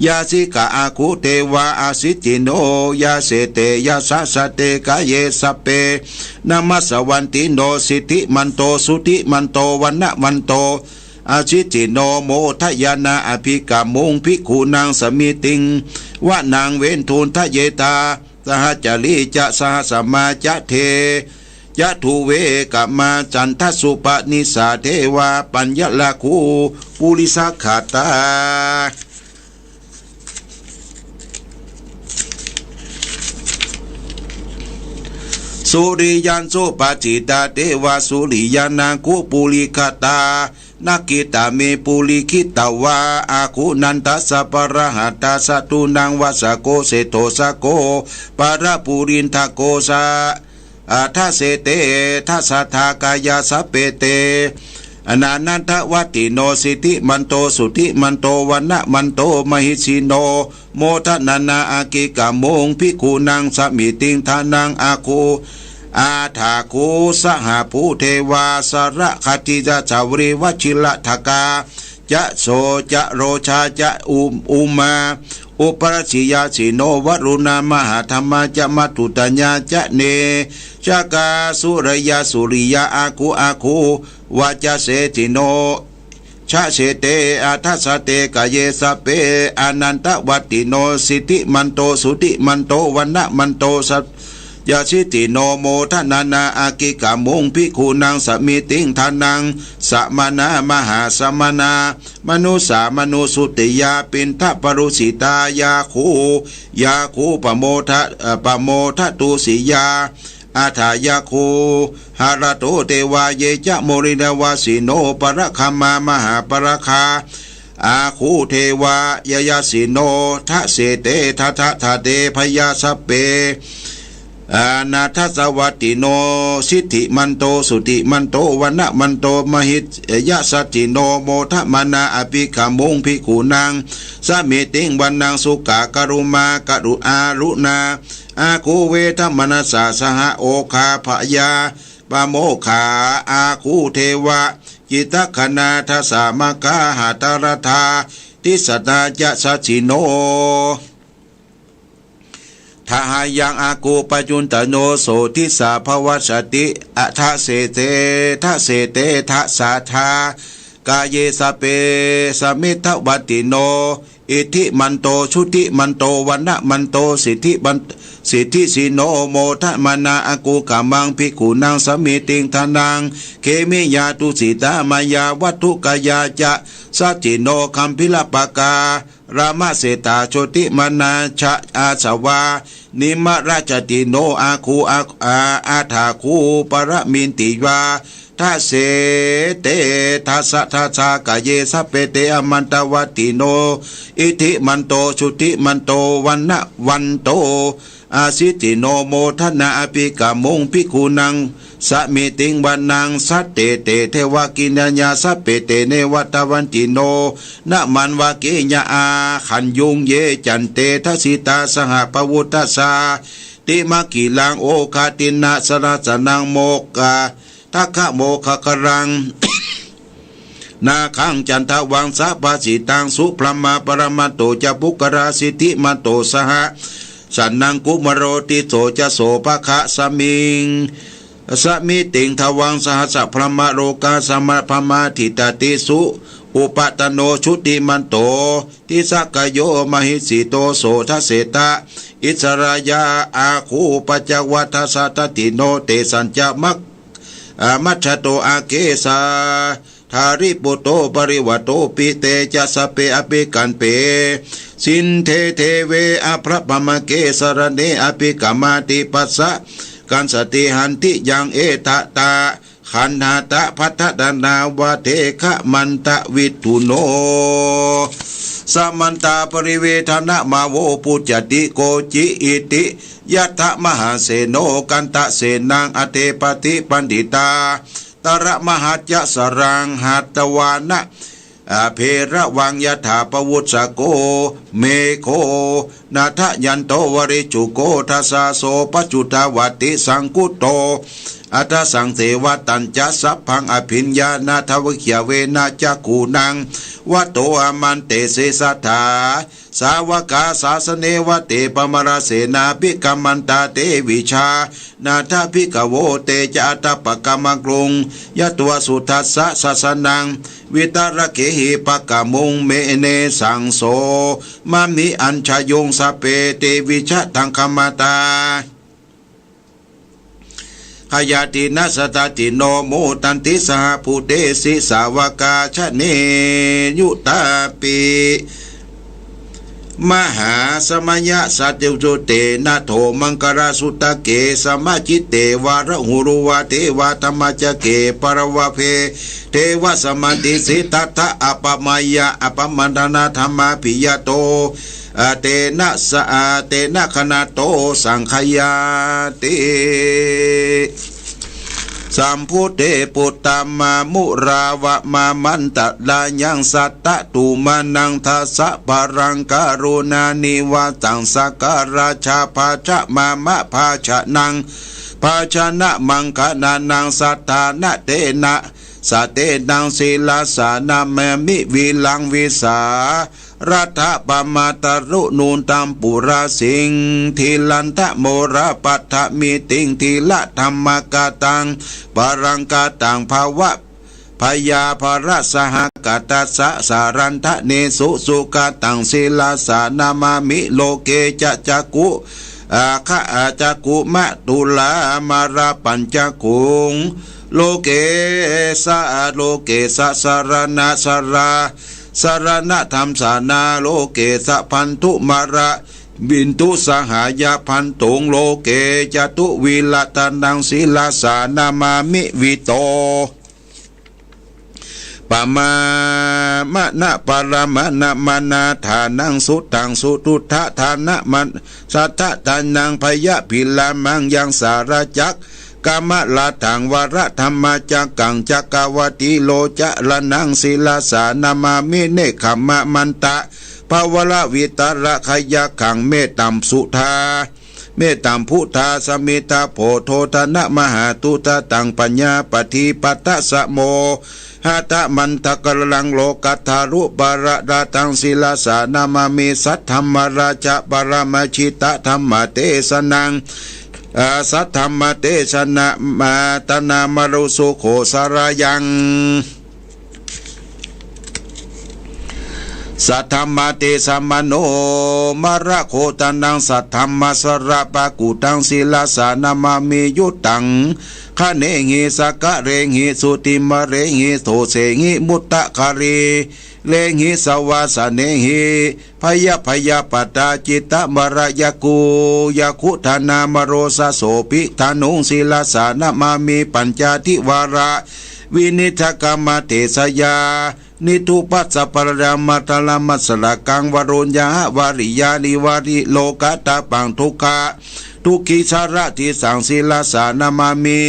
ยาสิกะ อาคุ เทวา อาสิจจิโน ยาเสเต ยาสะ สะเต กะเย สัพเพ นะมัสสะวันติโน สิทธิมันโต สุติมันโต วะนะวันโต อาสิจจิโน โมทะยานา อภิกขามุง ภิกขุนัง สมิติง วะนัง เวฏฑุนทะเยทา สหะจารี จะ สหะสะมา จะ เท จะ ทุเวกะมา สันทะสุปะนิสสา เทวา ปัญญะราคู ปุริสะขาตา สุริยันสุปะจิตา เทวา สุริยานาคู ปุริคาตา นะกิตาเม ปุริคิตวา อาคู นันทะสะ ปะระหะตา สะตูนัง วะสะโก เสโทสะโก ปะระปุรินทะโก สะ อัฏฐะเสเต ทัสสะทากายา สัพเพเต อนานันทะวัตติโน สิทธิมันโต สุติมันโต วะนะวันโต มหิสิโน โมทะนานา อภิกขามุง ภิกขุนัง สมิติง ทานัง อาคู อาถาคู สหะภูเทวา สะระคะติยา สะวะริวะชิระทะกา จะ โส จะ โรชา จะ อุ อุมา อุปรัชฌิยาสิโน วะรุณา มหาธัมมา จะ มัตถุตะยา จะ เนชะกา สุรยา สุริยา อาคู อาคู วาจาเสสิโน ชะเสเต อัฏฐะสะเต กะเย สัพเพ อนันทะวัตติโน สิทธิมันโต สุติมันโต วะนะวันโต สะ ยาสิทธิโน โมทะนานา อภิกขามุง ภิกขุนัง สมิติง ทานัง สะมานา มหาสะมานา มนุสสา มนุสสุติยา ปิณฑะปะรุสิตา ยาคู ยาคู ปะโมทะ เอ่อ ปะโมทะตุสิยา อัฏฐายาคู หะระโต เทวา เย จะ มุนินวาสิโน ปะระคะมา มหาปะระคะ อาคู เทวา ยาสิโน ทะเสเต ทะทะทะเต พยา สัพเพ อนัฏฐะสะวัตติโน สิทธิมันโต สุติมันโต วะนะวันโต มหิยะสัตถิโน โมทะมานา อภิกขามุง ภิกขุนัง สมิติง วะนัง สุขะกะรุมา กะรุ อารุณา อาคู เวทะมะนัสสา สหะ โอคา พยา ปะโมคา อาคู เทวา จิตตะคะนา ทะสะมาคา หะตะระทา ทิสสะนา จะ สัสสิโน ทะหายัง อาคู ปะยุตตะโน โส ทิสสา ภวัสสะติ อัฏฐะเสเต ทะเสเต ทะสะทา กาเย สัพเพ สมิทธะวัตติโน อิทธิมันโต สุติมันโต วะนะวันโต สิทธิมัน สิทธิสิโน โมทะมานา อาคู ขะมัง ภิกขุนัง สมิติง ทานัง เขมิยา ตุสิตา มายา วัตถุกายา จะ สัสสิโน คัมภิระปะกา รามเศรษฐา โชติมนา ชะอาสวา นิมมะระจติโน อาคู อา อา อาถาคู ปรมินติวา ทะเสเต ทัสสะทัสสา กะเย สัพเพเต อมันตวัตติโน อิทธิมันโต สุทธิมันโต วัณณะวันโต อาสิติโน โมทนา อภิกามุง ภิกขุนัง สมิติง วนัง สัตเต เต เทวะกิณยา สัพเพเต เนวัตวันติโน นะมันวะกิยา อาขัญญูง เย จันเต ทัสสิตา สหปะวุตตะสา ติมะกิลัง โอคาตินะ สะรัสสะนัง โมกะ ทัคคะโมคะคะรัง นาคัง จันทะวังสะภาสิตัง สุพรหมา ปรมัตโต จะ ปุคคลา สิทธิมันโต สหะ สะนัง กุมะโร ติสโส จะ โสภะคะ สมิง สมิติง ทวัง สหัสสะพรหมา โลกาสะมะพรหมา ทิฏฐติสุ อุปะตะโน ชุติมันโต ทิสะกะโย มะหิสสิโต โสทะเสทะ อิสระยะ อาคู ปัจจวัตถะสะทัตถิโน เตสัญจะ มัค อา มัชชะโต อาเกสา ทาริปุตโต ปริวัตโต ปิ เตจะ สัพเพ อภิกัมเป สินเท เทเว อะพะพะมะเก สะระเน อภิกะมาติ ปัสสะกัสสะติ หันติยัง เอทะตะ ขันหะตะ พัททะตะนาวะ เทขะมันตะวิฏฐุโน สมันตา ปริเวทะนะ มาโว ปุจจติ โกจิ อิติ ยัตถะ มหาเสโน กันตะเสนัง อเทปะติ ปัณฑิตา ตะระมะหัจจะ สะรัง หัตวานะ อา เภระวัง ยะถา ปะวุสสะโก เมโฆ นะทะยันโต วะริจจุโก ทะสาโส ปัจจุตาวัตติ สังคุโต อัทธะสังเสวะ ตัญจะ สัพพัง อะภิญญา นะทะวิคยะเวนะ จักขุนัง วะโต อะมันเตสิ สัตถา สาวะกา สาสะเน วะเต ปะมะระเสนา ภิกขะมันตา เตวิชา นะทะ ภิกขะโว เตจะ อะทะปะกะมะกรุง ยัตวา สุทัสสะ สาสะนัง วิตะระเขหิ ปะกะมุง เมเนสัง โสมะมิ อัญชะยุง สัพเพ เตวิชะ ทังคะมะตา ขะยาตินะ สะทัตถิโน โมทันติ สะหะภูเตสิ สาวะกา ชะเน ยุตาปิ มหาสมะยะสะจุจุเตนะ โถ มังคะละสุตตะเก สะมะจิตเตวะ ระหูรุวะ เทวะ ธัมมะจักเก ปะระวะเพ เทวะ สะมันติสิ ทัตถะ อะปะมะยะ อะปะมะดะนะ ธัมมาภิญญะโต อะ เตนะสะ อะ เตนะคะนะโต สังฆะยาติ สัมพุทเท ปุตตะมะมุราวะมะมันตะรายัง สัตตะตุมะนัง ทัสสะพะรัง กะรุณานิวาสัง สักการะชะ ภาชะมะมะ ภาชะนัง ภาชะนะมังคะละนัง สัตถานะเตนะ สะเตนัง ศิละสะนะมามิ วิรัง วิสา รัตถะปะมาตะรุณุนตัมปุระสิง ทิรันทะโมระปัทธะมิติง ธีระธัมมะกะตัง ปะรังกะตัง ภะวะพยาภะระสะหะกะตัสสะ สะรันทะเนสุ สุขะตัง ศิละสะนะมามิ โลเกจะ จักขุ อาคะ อา จักขุมะตุลามาระปัญจกุง โลเกสะ โลเกสะ สะระณะ สะระ สะระณะธัมสะนา โลเกสะ พันธุมาระ บินทุสหายะ พันตุง โลเกจะ ทุวิรัตะนัง ศิละสะนะมามิ วิโต ปะมา มะนะ ปะระมะนะ มะนาทานัง สุทัง สุทุทธะทานะมะ สัทธะทานัง พะยะภิรามัง ยังสาระจัก กะมะละถัง วะระธัมมะจักกัง จักกะวะติโลจะระนัง ศิละสะนะมามิ เนกขะมะมันตะ ภะวะระวิตะระขะยักขัง เมตตัมสุทา เมตตัมพุทธาสมิทธะโพโธ ทะนะมหาตุทะตัง ปัญญาปะทีปะทะสะโมหะทะมันทะกะรัง โลกัตถารุปะระดาตัง ศิละสะนะมามิ สัทธัมมะราชะ ปะระมะชิตะธัมมะเตสะนัง อา สัทธัมมะเตสะนะมาตะนามารุสุโขสะระยัง สัทธัมมะเตสะมะโนมะระโคตะนัง สัทธัมมะสะระปะกุตัง ศิละสะนะมามิ ยุตตัง คะเนหิ สะกะเรหิ สุติมะเรหิ โสเสหิ มุตตะคะลี เลหิสวาสเนหิ พยะพยาปัตตาจิตตมรยะกู ยะคุทานามาโรสะโส ปิทานุง ศิรสานะมามิ ปัญจาทิวาระ วินิจฉกรรมเทสยา นิทุปัสสะปะระมัตตะละมัสสะละกัง วโรญญาหะวาริยานิวาริโลกะตะปัง ทุกขะ ทุกขิสารทิสัง ศิรสานะมามิ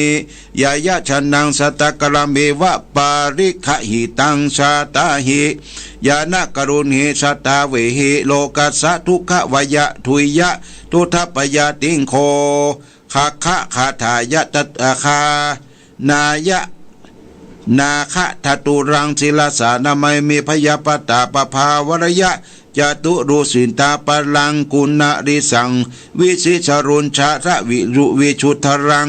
ญาญะชะนัง สัตตะกะละเมวะ ปะริกขะหิตัง ชาตาหิ ญาณะกะรุณหิ สัตตาเวหิ โลกัสสะ ทุกขะวะยะ ทุยยะ ทุทธะปะยาติง โข ขะขะ คาถายะ ตะ อาคา นายะ นาคะทะตุรัง ศิรสานะมามิ พยาปัตตาปะภาวะระยะ จตุรุสิตาปะลัง กุณะริสัง วิสิสรุญชะระวิรุวิชุทธะรัง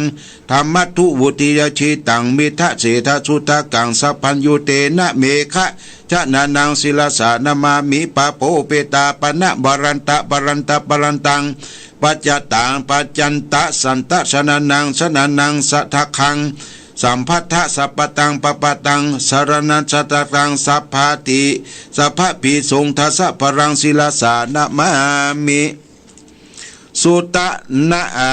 ธัมมัตถุวุติยะชิตัง มิทธะเสทะสุทธะกัง สัพพัญญูเตนะเมฆะชะนะนัง ศิรสานะมามิ ปะโปเปตาปะนะวะรันตะ ปะรันตะ ปะรันตัง ปัจจตัง ปัจจันตะสันตะสะนะนัง สะนะนัง สะทะคัง สัมภัทธะ สัพพะตัง ปะปะตัง สะระณัสสะทะตัง สัพพาติ สัพพะปีสุง ทัสสะพะรัง ศิรสานะมามิ สุตะนะ อา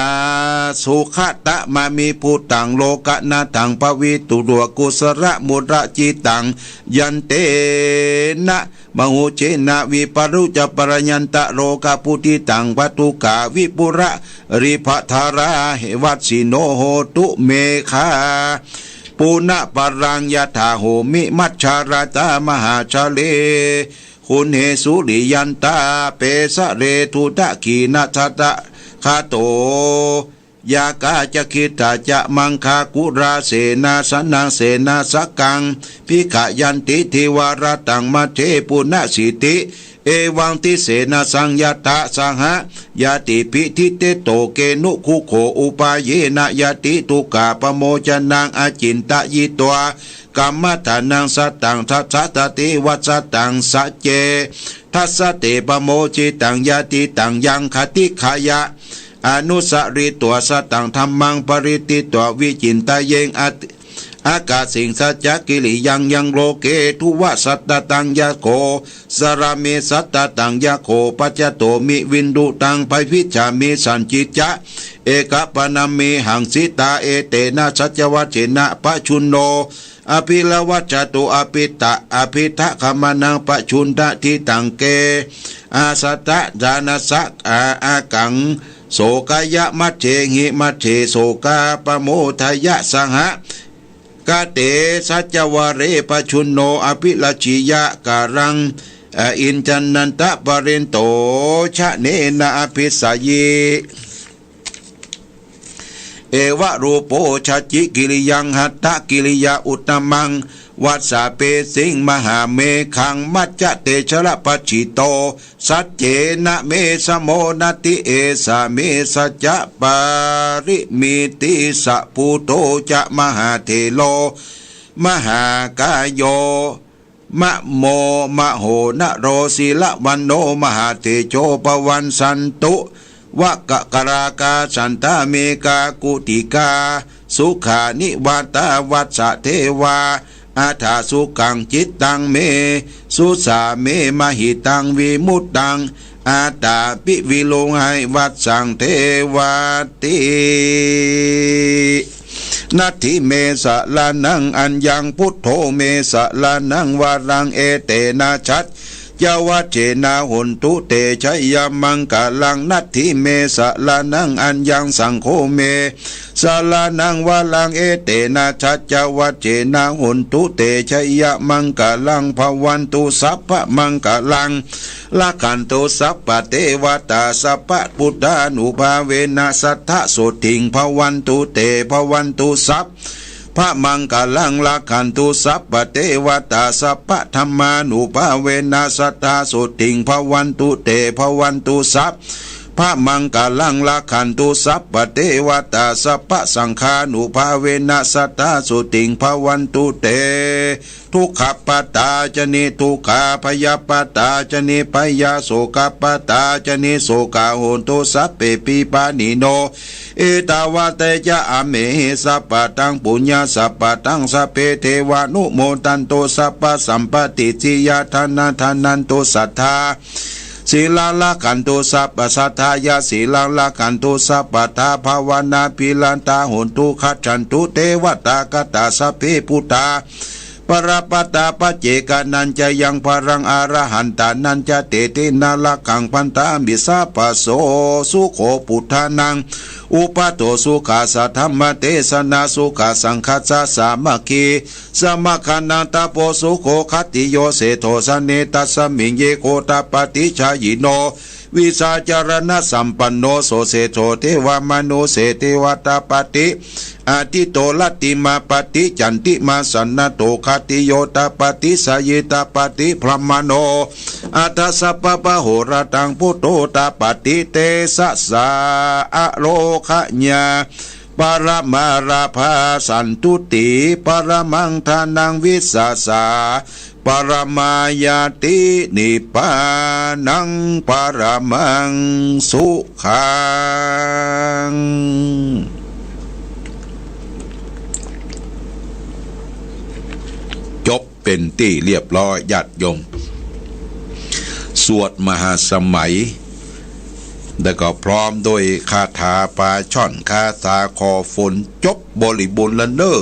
สุขะตะมามิ พุทธัง โลกะนาถัง ภวิตุ โต กุสะละมุระจิตัง ยันเตนะ มะหุเจนะ วิปะรุจจะปะระยันตะ โรกะปุติตัง ปะทุกขา วิปุระริภะทารา เหวัสสิโน โหตุ เมฆา ปุณะปะรัง ยะถา โหมิ มัจฉาราตา มหาชะเล คุนเห สุริยันตา เปสะเร ทุตะขีนะ ทัตตะคะโต ยากา จะขิตถา จะมังคา กุรา เสนาสะนัง เสนาสะกัง ภิกขะยันติ เทวารัตตัง มัจเจ ปุนะสิติ เอวัง ติเสนะ สังยัตถะ สหะญาติภิ ทิเตโต เกนุ คุโข อุปาเยนะ ยะติ ทุกขาปะโมจะนัง อจินตะยิตวา กัมมะฐานัง สะตัง ทัสสะ ตะเตวะ สะตัง สะเจ ทัสสะ เต ปะโมจิตัง ยะติตัง ยัง ขะติขะยะ อนุสะริตวา สะตัง ธัมมัง ปะริตติตวา วิจินตะเยง อะ อากาสิง สัจจะกิริยัง ยัง โลเก ทุวะ สัตตะตัง ยะโข สะระเม สัตตะตัง ยะโข ปัจจโตมิ วินดูตัง ปะวิชฌามิ สันติจะ เอกะปะนะเมหัง สิตา เอเตนะ สัจจวัจเจนะ ปะชุนโณ อภิละวัจจตุ อภิตะ อภิทะกะมะนัง ปะชุนนะ ทิตัง เก อา สัตตะ จานะสะ อา อากัง โสกะยะ มัจเจหิ มัจเจ โสกาปะโมทะยะ สหะ กะเต สัจจวาเร ปะชุนโณ อภิรัจฉิยะ กะรัง เอ่อ อินจันนันตะปะเรนโต ชะเนนะ อภิสสะยิ เอวะรูปโป ชะจิกิริยัง หัตถกิริยา อุตตะมัง วัสสะเปสิง มหาเมขัง มัจจะเตชะระปัจฉิโต สัจเจนะเมสะโม นัตถิเอสาเม สัจจะปาริมิติสะ ปูโตจะ มหาเถโร มหากาโย มะโม มะโหนะโร สีละวันโน มหาเตโจ ปะวันสันตุ วะกะกะลา กาสันตา เมกากุติกา สุขานิวาตา วัสสะเทวา อัฏฐะสุขัง จิตตังเม สุสาเม มหิตัง วิมุตตัง อัตตาปิ วิโลหัย วัสสัง เทวาติ นัตถิเมสะระณัง อัญญัง พุทโธเมสะระณัง วะรัง เอเตนะ สัจจวัจเจนะ โหนตุ เต ชะยะมังกะลัง นัตถิเมสะระณัง อัญญัง สังโฆเมสะระณัง วะรัง เอเตนะ สัจจวัจเจนะ โหนตุ เต ชะยะมังกะลัง ภะวันตุ สัพพะมังกะลัง รักขันตุ สัพพะเตวะตา สัพพะพุทธานุภาเวนะ สัทธะโสตถิง ภะวันตุ เต ภะวันตุ สัพพะมังกะลัง รักขันตุ สัพพะเตวะตา สัพพะธัมมานุภาเวนะ สัทธาโสตถิง ภะวันตุ เต ภะวันตุ สัพ พมังคลัง รักขันตุ สัพพะเตวะตา สัพพะสังฆานุภาเวนะ สะทา โสตถิง ภะวันตุ เต ทุกขัปปะตาจะ นิทุกขา ภยัปปะตาจะ นิภยา โสกัปปะตาจะ นิโสกา โหนตุ สัพเพปิ ปาณิโน เอตาวะ เตจะ อะเมหิ สัพพะทัง ปุญญา สัพพะทัง สัพเพ เทวานุโมทันตุ สัพพะสัมปะติ สิยา ธนะ ธนันตุ สัทธา สีลัง รักขันตุ สัพพะ สัทธายา สีลัง รักขันตุ สัพพะทา ภาวนา ภิรัตตา โหนตุ ขัจฉันตุ เตวะตา คตา สัพเพ ปุตตา ปะระปะตา ปัจเจกานัญจะยัง พะลัง อะระหันตานัญจะ เตตินะ รักขัง พันธามิ สัพพะโส สุโข ปุทธานัง อุปัฏโฐ สุขัสสะ ธัมมะเตสนา สุขัสสังคัสสะ สามัคคี สมัคคานัง ตะโพ สุโข ขัตติโย เศรษฐโส เนตัสสมิง เยโค ตปะติ ชายิโน วิสาจรณสัมปันโน โส เศรษฐโส เทวามนุสเส เทวา ตปะติ อาทิตโต รัตติมา ปะติ จันติมา สะนะโถ ขัตติโย ตปะติ สายี ตปะติ พรหมโน อัฏฐสัพพะปะโหรตัง พุทโธ ตปะติ เตสะสา อะโรคะญา ปะระมาราภา สันตุติ ปะระมัง ทานัง วิสสา ปะระมาญาติ นิพพานัง ปะระมัง สุขัง จบเป๋นตี้เรียบร้อย ญาติโยม สวดมหาสมัย แล้วก็พร้อมด้วยคาถาปลาช่อน คาถาขอฝน จบบริบูรณ์แล้วเน่อ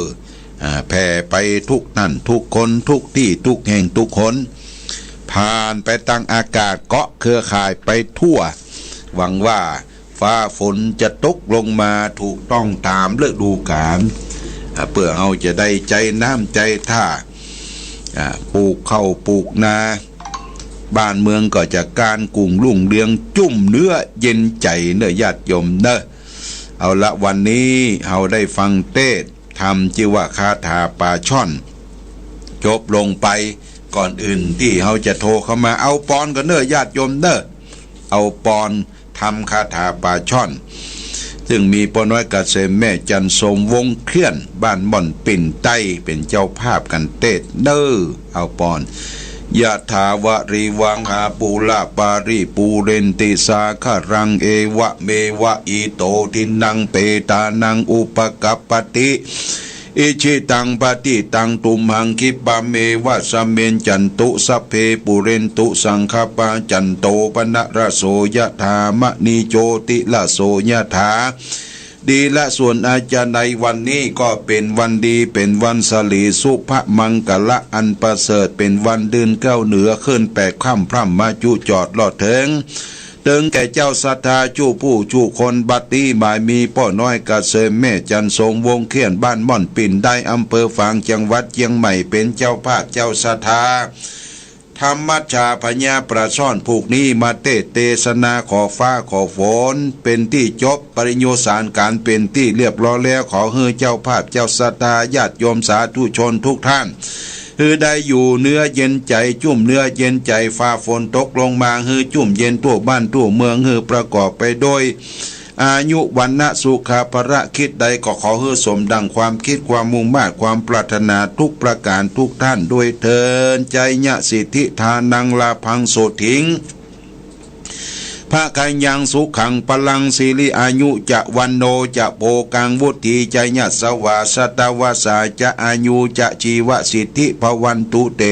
อ่า แผ่ไปทุกท่านทุกคน ทุกตี้ทุกแห่งทุกหน ผ่านไปตางอากาศ เกาะเครือข่ายไปทั่ว หวังว่า ฟ้าฝนจะตกลงมาถูกต้องต๋ามฤดูกาล อ่า เปื้อเฮาจะได้ใจ๊น้ำใจ๊ท่า อ่า ปลูกข้าวปลูกนา บ้านเมืองก็จะก้านกุ่งรุ่งเรือง จุ่มเนื้อเย็นใจ๋เน่อ ญาติโยมเน่อ เอาละ วันนี้เฮาได้ฟังเตสน์ธรรมจื้อว่าคาถาปลาช่อน จบลงไป ก่อนอื่นตี้เฮาจะโทรเข้ามา เอาปอนก่อนเน่อ ญาติโยมเน่อ เอาปอน ธรรมคาถาปลาช่อน ซึ่งมีป้อน้อยกะเสม แม่จันทร์ สมวงศ์เขี้ยน บ้านม่อนปิ่นใต้ เป๋นเจ้าภาพกั๋นเตสน์เน่อ เอาปอน ยะถาวะริวะหาปูราปะริปูเรนติสาคะรัง เอวะเมวะอิโตทินนังเปตานังอุปะกัปปะติ อิจฉิตังปัตถิตังตุมหัง ขิปปะเมวะสะมิชฌันตุ สัพเพปุเรนตุสังกปปา จันโตปะนะระโส ยะถา มะนีโชติระโส ยะถา ดีละ ส่วนอาจารย์ในวันนี้ก็เป๋นวันดี เป๋นวันสิริสุภะมังคละอันประเสริฐ เป๋นวันเดือนเก้าเหนือ ขึ้นแปดค่ำ พร่ำมาจุจอดรอดเถิง เถิงแก่เจ้าศรัทธาจุผู้จุคน บัดนี้หมายมีป้อน้อยกะเสม แม่จันทร์ สมวงศ์เขี้ยน บ้านม่อนปิ่นใต้ อำเภอฝาง จังหวัดเจียงใหม่ เป๋นเจ้าภาพเจ้าศรัทธา ธรรมชาพญาปลาช่อนผูกนี้มาเตสน์เตสนาขอฟ้าขอฝน เป๋นตี้จบปริญโยสารก๋านเป๋นตี้เรียบร้อยแล้ว ขอหื้อเจ้าภาพเจ้าศรัทธาญาติโยมสาธุชนทุกท่าน หื้อได้อยู่เนื้อเย็นใจ๋ จุ่มเนื้อเย็นใจ๋ ฟ้าฝนตกลงมา หื้อจุ่มเย็นทั่วบ้านทั่วเมือง หื้อประกอบไปด้วย อายุ วรรณะ สุขะ พละ คิดใดก็ขอหื้อสมดั่งความคิด ความมุ่งมาด ความปรารถนาทุกประก๋านทุกท่านด้วยเทอญ จายะสิทธิ ทานัง ลาภัง โสตถิง ภะคะยัง สุขัง พลัง สิริ อายุ จะ วรรณโณ จะ โภคัง วุฒี จะ ยะสะวา ชะตะวัสสา จะ อายุ จะ จีวะสิทธิ ภะวันตุ เต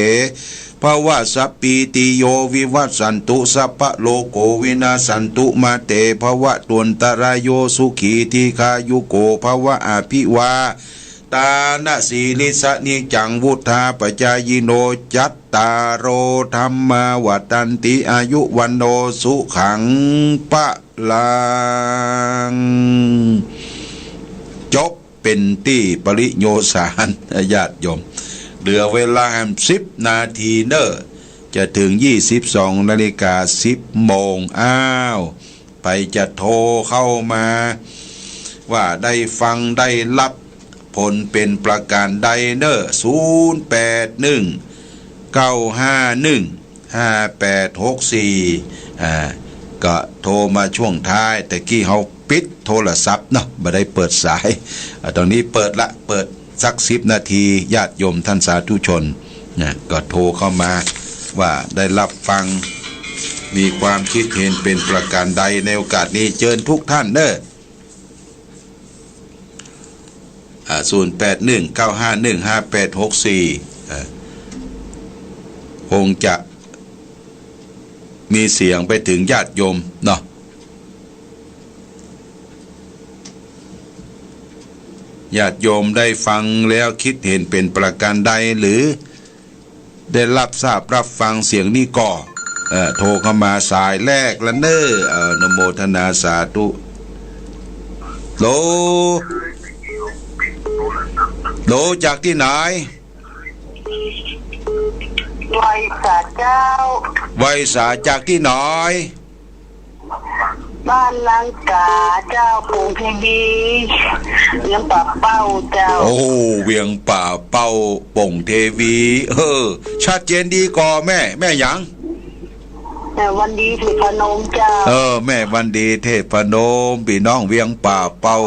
ภะวะ สัพพีติโย วิวัชชันตุ สัพพะโรโค วินัสสันตุ มา เต ภะวะตุ อันตะราโย สุขี ทีฆายุโก ภะวะ อะภิวาตานะสีลิสสะ นิจจัง วุฑฒาปะจายิโน จัตตาโร ธัมมา วัฑฒันติ อายุ วรรณโณ สุขัง พะลัง จบ เป๋นตี้ปริญโยสาร ญาติโยม เหลือเวลาแหมสิบนาทีเน่อ จะเถิงยี่สิบสองนาฬิกาสิบโมง อ้าว ใผจะโทรเข้ามา ว่าได้ฟังได้ฮับผลเป๋นประก๋านใดเน่อ ศูนย์แปดหนึ่ง เก้าห้าหนึ่ง ห้าแปดหกสี่ อ่า ก็โทรมาช่วงท้าย แต่กี้เฮาปิดโทรศัพท์เนาะ บ่ได้เปิดสาย อ่า ตอนนี้เปิดละ เปิดสักสิบนาที ญาติโยมท่านสาธุชนนะ ก็โทรเข้ามาว่าได้รับฟัง มีความคิดเห็นเป็นประการใดในโอกาสนี้ เจิญทุกท่านเน้อ อ่า ศูนย์แปดหนึ่ง เก้าห้าหนึ่ง ห้าแปดหกสี่ อ่า คงจะมีเสียงไปถึงญาติโยมเนาะ ญาติโยมได้ฟังแล้วคิดเห็นเป็นประการใด หรือได้รับทราบรับฟังเสียงนี้ก็ เอ่อ โทรเข้ามาสายแรกละเน้อ เอ่อ อนุโมทนาสาธุ โหล โหล จากตี้ไหน ไวสาเจ้า ไวสา จากตี้ไหน บ้านลังกาเจ้า ป่งเทวี เวียงป่าเป้าเจ้า โอ้ เวียงป่าเป้า ป่งเทวี เออ ชัดเจนดีก่อแม่ แม่หยัง แม่วันดีเทพนมเจ้า เออ แม่วันดีเทพนม ปี้น้องเวียงป่าเป้า